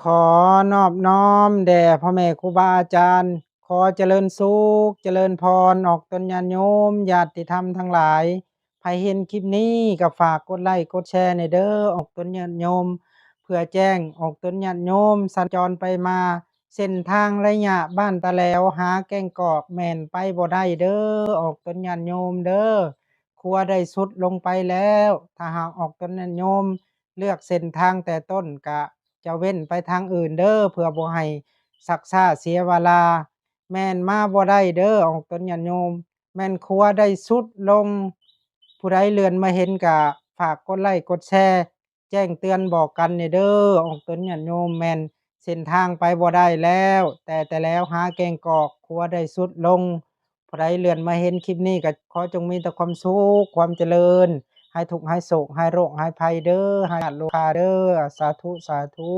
ຂໍນອບນ້ອມແດ່ພໍ່ແມ່ຄູບາອາຈານ, ຂໍຈະເລີນສຸກຈະເລີນພອນອອກຕົນຍາດໂຍມ, ຍາດຕິທຳທັງຫຼາຍ. ໃຜເຫັນຄລິບນີ້ກໍຝາກກົດໄລ້ກົດແຊແດ່ເດີອອກຕົນຍາດໂຍມ, ເພື່ອແຈ້ງອອກຕົນຍາດໂຍມສັນຈອນໄປມາ ເສັ້ນທາງໄລຍະບ້ານຕາແຫຼວຫາແກ້ງກອກແມ່ນໄປບໍ່ໄດ້ເດີອອກຕົນຍາດໂຍມເດີ, ຂົວໄດ້ຊຸດລົງໄປແລ້ວ. ຖ້າຫາກອອກຕົນຍາດໂຍມເລືອກເສັ້ນທາງແຕ່ຕົ້ນກະ ຈະເວັ້ນໄປທາງອື່ນເດີ ເພື່ອບໍ່ໃຫ້ຊັກຊ້າເສຍເວລາ. ແມ່ນມາບໍ່ໄດ້ເດີອອກຕົນຍາດໂຍມ, ແມ່ນຂົວໄດ້ຊຸດລົງ. ຜູ້ໃດເລື່ອນມາເຫັນກະຝາກກົດໄລ້ກົດແຊ ແຈ້ງເຕືອນບອກກັນແດ່ເດີອອກຕົນຍາດໂຍມ, ແມ່ນເສັ້ນທາງໄປບໍ່ໄດ້ແລ້ວ. ແຕ່ຕາແຫຼວຫາແກ້ງກອກ ຂົວໄດ້ຊຸດລົງ. ຜູ້ໃດເລື່ອນມາເຫັນຄລິບນີ້ກໍຂໍຈົ່ງມີແຕ່ຄວາມສຸກຄວາມຈະເລີນ, ຫາຍທຸກຫາຍໂສກຫາຍໂລກຫາຍໄພເດີ, ຫາຍໂລຄາເດີ. ສາທຸ ສາທຸ.